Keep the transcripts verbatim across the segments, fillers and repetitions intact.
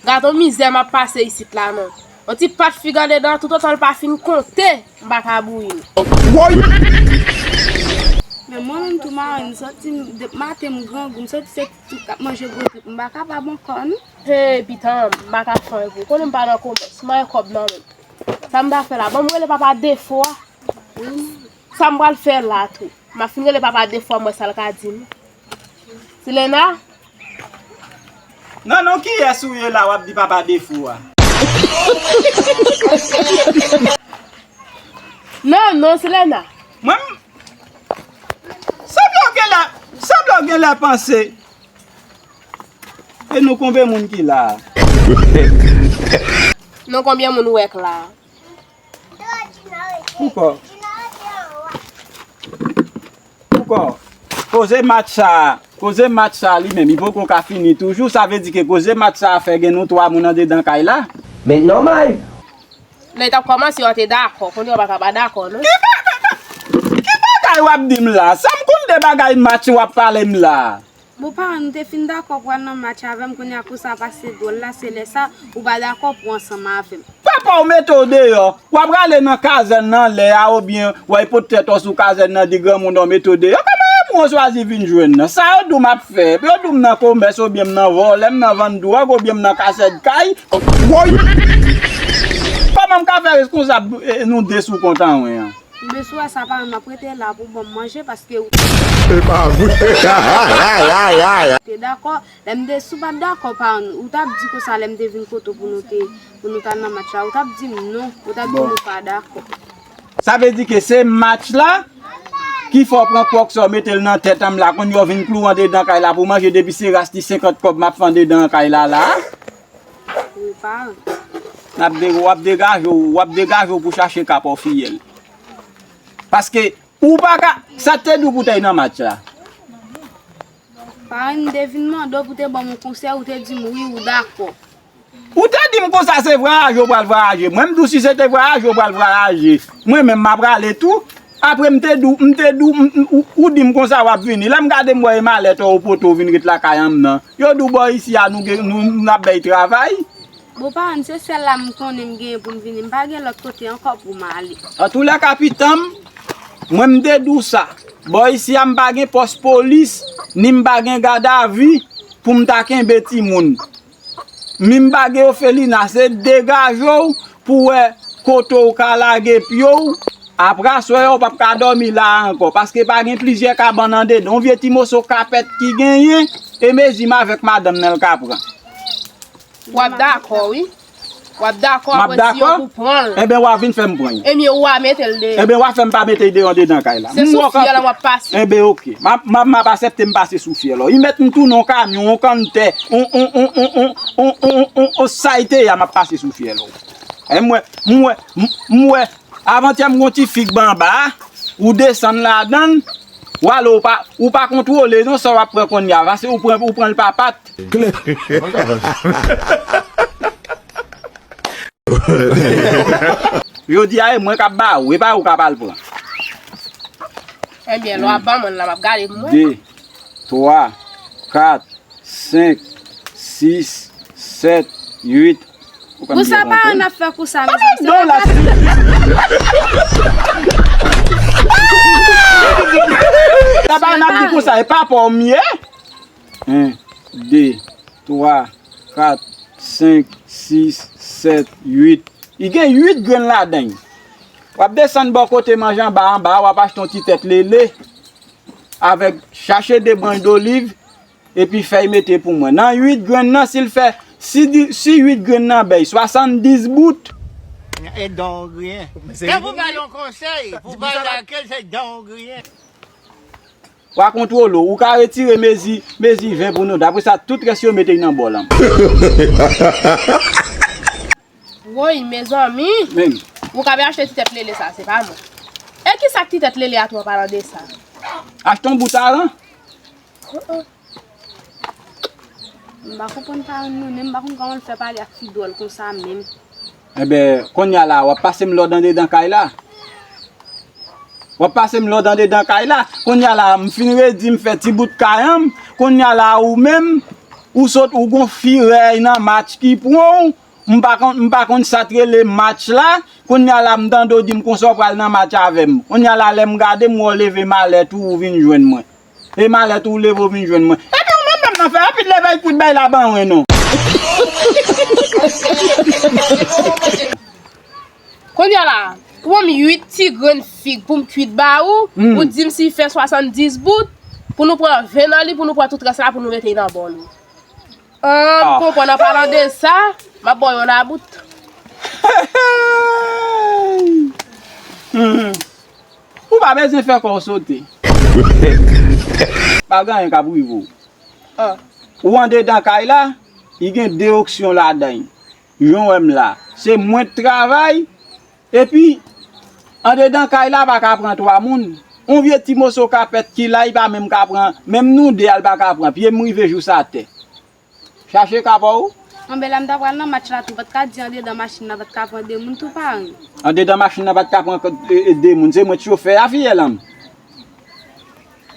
Gad on mizè m ap pase isit la non. On ti pat fig andedan, toutotan l pa fin konte, m pa ka bouyi l. Men mwen menm tou Marenn, m santi m, depi maten m grangou, m santi se ti tout k ap manje gwo trip, m pa kapab ankò non. Hey, pitanm, m pa ka fè anyen pou ou. Konnen m pa nan komès, m pa gen kòb nan men m. Sa m ta fè la? Ban m rele papa Defo a. Sa m pral fè la tou? M ap fin rele papa Defo a, m wè sa l ka di m. Silena? Non, non, kiyès ou ye la w ap di papa Defo a? Non, non, Silena. Mwen, m- sanble w gen lè, sanble w gen lè panse. E nou konbyen moun ki la a? Non, konbyen moun ou wè k la a? Poukò? Poukò? Koze match sa a, koze match sa a li menm, li poko ka fini toujou. Sa vle di ke koze match sa a fè gen nou twa moun andedan kay la. Men nòmal. Lè l t ap kòmanse, w te dakò. Kounye a w pa ka pa dakò, non. Ki ba- ki bagay w ap di m la? Sa m konn de bagay match w ap pale m la? Bon, paran, nou te fin dakò pou al nan match avè m, kounye a kou sa pase dwòl la, se lè sa ou pa dakò pou ansanm avè m. Papa w mete w deyò. W ap rale nan kazèn nan lè a, oubyen w al pot tèt w sou kazèn nan, di granmoun an mete w deyò. Kòman moun w chwazi vin jwenn nan? Sa yo di w m ap fè? Yo di w m nan komès, oubyen m nan vòlè, m nan vann dwòg, oubyen m nan kase kay? Woy! Kòman m ka fè reskonsab, eh, nou de sou kont an mwen an? Oubyen si w wè sa paran, m ap rete la pou w ban m manje, paske ou Epa vre. Te dakò. Lè m te, si w pa t dakò, paran, ou t ap di konsa lè m te vin kote w pou nou te, pou nou t al nan match la, ou t ap di m non, ou t ap di m ou pa dakò. Sa vle di ke se match la ki fè w pran kwòk sa w mete l nan tèt an m la, kounye a w vin klou andedan kay la pou manje, depi se ras li senkant kòb m ap fè andedan kay la la. Wi, paran. N ap de-, w ap degaje w, w ap degaje w pou chache ka pa w fiyèl. Paske ou pa ka, sa te di w pou w t al nan match la? Paran, m te vin mande w pou w te ban m yon konsèy, ou te di m wi, ou dakò. Ou te di m konsa se vwayaje w pral vwayaje. Mwen m di w si se te vwayaje w pral vwayaje. Mwen menm m a prale tou. Apre m te di w, m te di w, m- m- ou, ou di m konsa w ap vini. Lè m gade m wè e malèt ou pote w vin ret lakay an m nan. Yo di w bò isi a nou gen, nou, n ap bay travay. Bon, paran, se sèl la m konnen m genyen pou m vini. M pa gen lòt kote ankò pou m ale. Antoulèka, pitanm, mwen m te di w sa. Bò isi a m pa gen pòs polis, ni m pa gen gadavi pou m ta kenbe timoun. Mi m pa gen ofelina, se degaje w pou w wè kote w ka lage pye w. Apre aswè a, w p ap ka dòmi la a ankò, paske pa gen plizyè kabann andedan. Yon vye ti moso kapèt ki genyen, e mezi m avèk madanm nan l ka pran. W ap dakò, wi. W ap dakò, m ap apre si yo dakò? Pou pran l. Enben, w a vin fè m pran l. Ebyen, w a mete l deyò. Enben, w a fè m pa mete l deyò andedan kay la. Se sou fyèl w ap pase. Enben, oke. M ap, m ap, m ap aksepte m pase sou fyèl ou. Li mèt m tounen yon kamyon, yon kanntè, yon, yon, yon, yon, yon, yon, yon, yon, yon sa l te ye a, m ap pase sou fyèl ou. E m wè, m wè, m, m wè, avantyè m gon ti fig ban anba a, ou desann ladan l, w ale, ou pa, ou pa kontwole non sa w ap pran kounye a, paske ou pran, ou pran l pa pat. Klè. Jodi a, e mwen k ap ba ou, e pa ou k ap al pran. Ebyen, lè w ap ban mwen la, m ap gade pou mwen. De, twa, kat, senk, sis, sèt, uit. Ou konn Pou sa byen pa konte. An ap fè kou sa, mezanmi. Sa pa don la, si. Sa pa an ap di konsa, e pa pa w m ye. En, de, twa, kat, senk, sis, sèt, uit. Li gen uit grenn ladan l. W ap desann bò kote manje anba, anba a, w ap achte yon ti tèt lele. Avèk, chache de branch doliv, epi fèy mete pou mwen. Nan uit grenn nan, si l fè, si di, si uit grenn nan bay swasanndis bout. E don griyen. Se pou ba l yon konsèy, pou ba l lakel, se don griyen. W a kontwole w, ou ka retire mezi, mezi ven pou nou. Apre sa, tout rès yo mete nan bòl an. Woy, mezanmi. Men. Ou ka achte ti tèt lele sa, se pa mwen. E ki sa k ti tèt lele a tou an palan de sa? Achte yon bout aran. Uh-uh. M pa konprann paran nou, menm m pa konn kòman l fè pale ak fi dwòl konsa menm. Enben, kounye a la, w ap pase m lòd andedan kay la. W ap pase m lòd andedan kay la. Kounye a la, m fin redi, m fè ti bout kay an m. Kounye a la, ou menm, Ou sot, ou gon firèy nan match ki pran w. M pa konn, m pa konn sa t rele match la. Kounye a la, m tande w di m konsa w pral nan match avè m. Kounye a la, lè m gade, m wè w leve malèt ou, ou vin jwenn mwen. E malèt ou, ou leve, ou vin jwenn mwen. Epi ou menm, menm nan fè anpil leve kwit bay la ban wen non. Kounye a la, ou ban m uit ti grenn fig pou m kwit ba ou, hmm, ou di m si fè swasanndis bout, pou nou pran ven nan li, pou nou pran tout rès la, pou nou mete nan bòl ou. Ah, m konprann, an palan de sa, m ap ba w yon labout. Hmm. Ou pa bezwen fè kò w sote. Pa gen anyen k ap rive w. Ah. Ou andedan kay la, li gen de opsyon ladan l. Jan w wè m la, se mwen k travay, epi andedan kay la pa ka pran twa moun. On vye ti moso kapèt ki la, li pa menm ka pran, menm nou de a, li pa ka pran. Pye m rive jous atè. Chache ka pa w. Anben la m ta pral nan match la tou, pa t ka di andedan machin nan pa t ka pran de moun tou paran. Andedan machin nan pa t ka pran, e, e, de moun, se mwen k chofè a, fiyèl an m.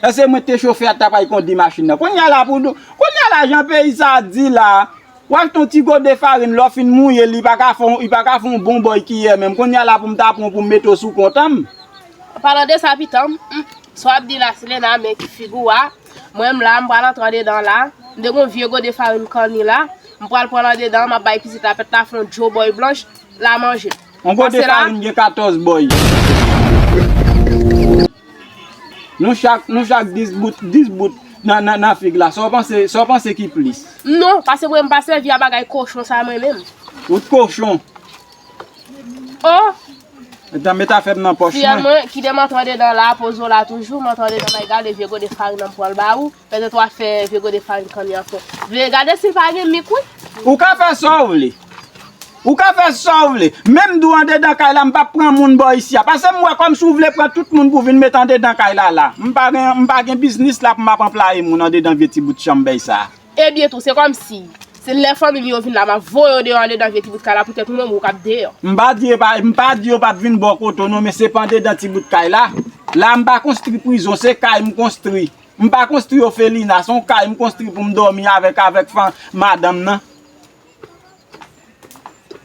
Èske mwen te chofè a t ap al kondi machin nan? Kounye a la pou nou, kounye a la jan peyi sa a di la, w achte yon ti gode farin, lè w fin mouye l, li pa ka fè, li pa ka fè yon bon bòy kiyè menm. Kounye a la pou m ta pran w pou m mete w sou kont an m. An palan de sa, pitan m, hmm, sa w ap di la, Selena, men ki figi w a. Mwen, m la, m pral antre andedan la. M te gon vye gode farin kanni la. M pral pran l andedan, m ap bay pitit la pèt la fè yon djo bòy blanch, l a manje. Yon gode farin gen katòz bòy. Nou chak, nou chak dis bout, dis bout nan, nan, nan fig la. Sa w panse, sa w panse ki plis? Non, paske mwen, m pa sèvi a bagay kochon sa mwen menm. Ou t kochon. Oh! Etan, met afè m nan pòch mwen. Fiyèl mwen, kite m antre andedan la, poze w la toujou, m antre andedan la, gade vye gode farin nan m pral ba ou. Petèt w a fè vye gode farin kanni an fè. Veye gade si l pa gen mik, wi. Ou ka fè sa w vle. Ou ka fè sa w vle. Men m di w andedan kay la, m p ap pran moun bò isi a. Paske m wè kòmsi w vle pran tout moun pou vin met andedan kay la la. M pa gen, m pa gen biznis la pou m ap anplaye moun andedan vye ti bout chanm bèy sa a. Ebyen tou, se kòmsi, se lè fanmi m yo vin la, m ap voye yo deyò andedan vye ti bout kay la, poutèt ou menm ou k ap deyò. M pa di yo pa, m pa di yo p ap vin bò kote w non, men se pa andedan ti bout kay la. La, m pa konstwi prizon, se kay m konstwi. M pa konstwi ofelina, se yon kay m konstwi pou m dòmi avèk, avèk fa-, madanm nan.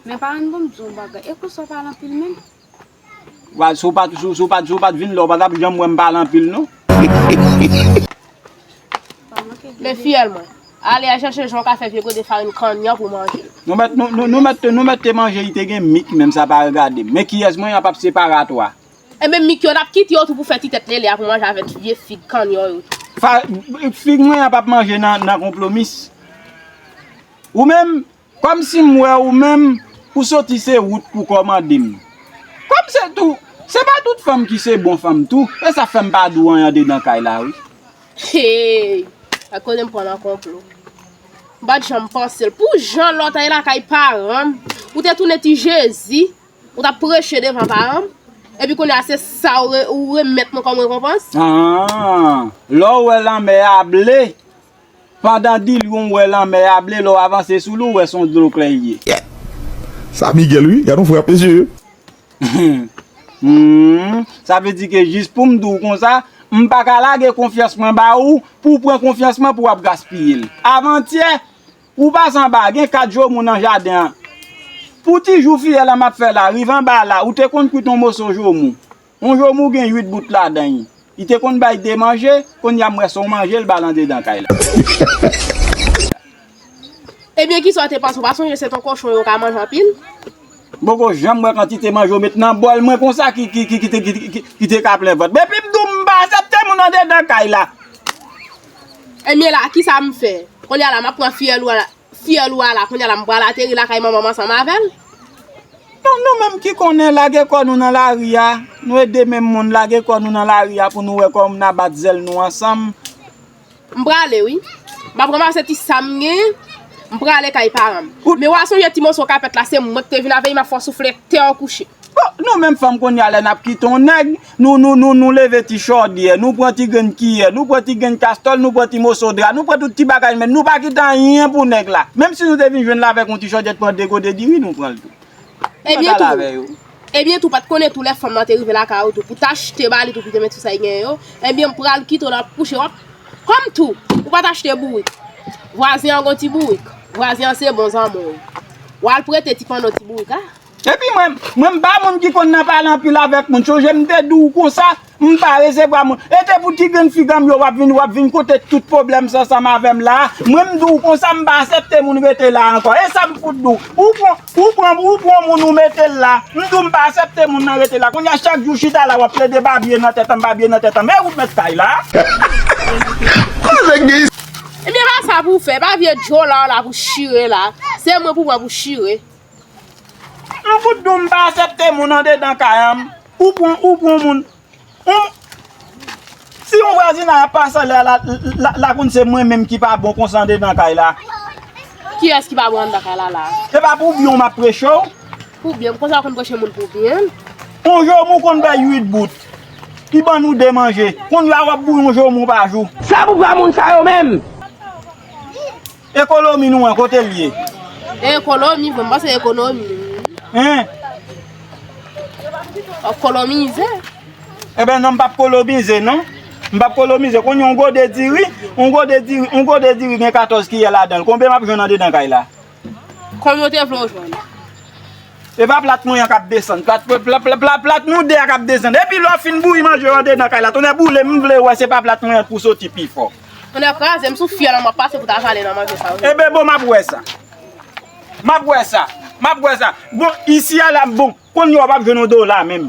Men pa rann pou m di w yon bagay, e konsa w pale anpil menm? Wa, si w pa t, si, si w pa t, si w pa t vin la, w pa t ap janm wè m pale anpil non. Men fiyèl mwen, ale a chèche jan w ka fè vye gode farin kanni an pou manje l. Nou mèt, nou, nou, nou mèt, nou mèt te manje, li te gen mik menm, sa pa regade m. Men kiyès mwen an p ap separe a twa. Enben mik yo n ap kite yo tou pou fè ti tèt lele a pou manje avèk vye fig kanni yo tou. Fa-, fig mwen an p ap manje nan, nan konplomis. Ou menm, kòmsi m wè ou menm, ou soti se wout pou kòmande m. Kòm se tou, se pa tout fanm ki se bon fanm tou, e sa fè m pa di w anyen andedan kay la wi. Hey! Ak kote m pran nan konplo. M pa t janm panse l. Pou jan lòt ay lakay paran m, ou te tounen ti Jezi, ou t ap preche devan paran m, epi kounye a se sa ou re-, ou remèt mwen kòm rekonpans? Ah, lè w wè lanmè a ble, pandan dilyon w wè lanmè a ble, lè w avanse sou li, w wè se yon dlo klè l ye. Sa Miguel wi, gad yon frè ap mesye. Hmm, sa vle di ke jis pou m di w konsa, m pa ka lage konfyans mwen ba ou, pou w pran konfyans mwen pou w ap gaspiye l. Avantyè, ou pase anba, gen kat joumou nan jaden an. Pou ti jou fiyèl an m ap fè la, rive anba la, ou te konn kwit yon moso joumou. Yon joumou gen uit bout ladan l. Li te konn bay de manje, kounye a m wè se yon manje l ba l andedan kay la. Ebyen, kisa w te panse? Ou pa sonje se t on kochon yo ka manje anpil? M poko janm wè kantite manje w met nan bòl mwen konsa ki, ki, ki, ki te, ki, ki, ki te ka plen vant. Epi m di w m pa aksepte moun andedan kay la. Ebyen la, kisa m fè? Kounye a la, m ap pran fiyèl ou a la. Fiyèl ou a la, kounye a la, m pral ateri lakay manman m ansanm avè l. Nou, nou menm ki konnen lage kò nou nan lari a, nou ede menm moun lage kò nou nan lari a pou nou wè kòman n a bat zèl nou ansanm. M prale wi. M ap ranmase ti sa m genyen, m prale kay paran m. Men w a sonje ti moso kapèt la, se mwen ki te vin avè l, m ap fè w soufle tè w kouche. Bon, nou menm fanm kounye a lè n ap kite yon nèg, nou, nou, nou, nou leve ti chòdyè, nou pran ti grenn kiyè, nou pran ti grenn kastòl, nou pran ti moso dra, nou pran tout ti bagay men nou pa kite anyen pou nèg la. Menm si nou te vin jwenn l avèk yon ti chòdyèt pran de gode diri, nou pran l tou. Ebyen tou, ebyen tou, pa t konnen tou lè fanm nan te rive lakay ou tou, pou t achte ba li tou, pou te met sou sa l genyen yo, ebyen m pral kite w l ap kouche w ap, kòm tou, ou pa t achte bourik. Vwazen an gon ti bourik. Vwazen an se bon zanmi w. W al prete ti panno ti bourik a. Epi mwen, mwen m pa moun ki konn nan pale anpil avèk moun. Chonje m te di w konsa, m pa resevwa moun. E te pou ti grenn figam yo w ap vin, w ap vin konte tout pwoblèm sa ansanm avè m la. Mwen m di w konsa, m pa aksepte moun rete la ankò. E sa m fout di w. Ou pran, ou pran, ou pran moun ou mete l la. M di w m pa aksepte moun nan rete la. Kounye a chak jou chita la w ap plede babye nan tèt an, babye nan tèt an. Men ou mèt kay la. Ebyen pa sa pou w fè, pa vye djo la w la pou chire la. Se mwen pou pran pou chire. M fout di w m pa aksepte moun andedan kay an. Ou pran, ou pran moun. Yon, si yon vwazinay ap pase la, la, la, la konn se mwen menm ki pa bon konsa andedan kay la. Kiyès ki pa bon anndan kay la la? Se pa pou byen w m ap preche w. Pou byen, konsa w konn preche moun pou byen? Yon jomou konn bay uit bout. Li ban nou de manje. Kounye a w ap bouyi yon jomou pa jou. Sa pou pran moun sa yo menm? Ekonomi nou an, kote l ye? Ekonomi, bon, m panse ekonomi. Hein? W ap ekonomize. Eben non, m p ap ekonomize non. M p ap ekonomize. Kounye a yon gode diri, yon gode diri, yon gode diri gen katòz kiyè ladan l. Konbyen m ap jwenn andedan kay la? Konbyen w te vle w jwenn? E pa plat mwen an k ap desann. Plat, plat, plat, plat, plat nou de a k ap desann. Epi lè w fin bouyi manje w andedan kay la, tonnè boule m, m vle wè se pa plat mwen an pou soti pi fò. Tonnè kraze m sou fyèl an, m ap pase pou ta vale nan manje sa yo. Eben bon, m ap wè sa. M ap wè sa. M ap wè sa. Bon, isi a la, bon, kounye a w p ap jwenn yon dola menm.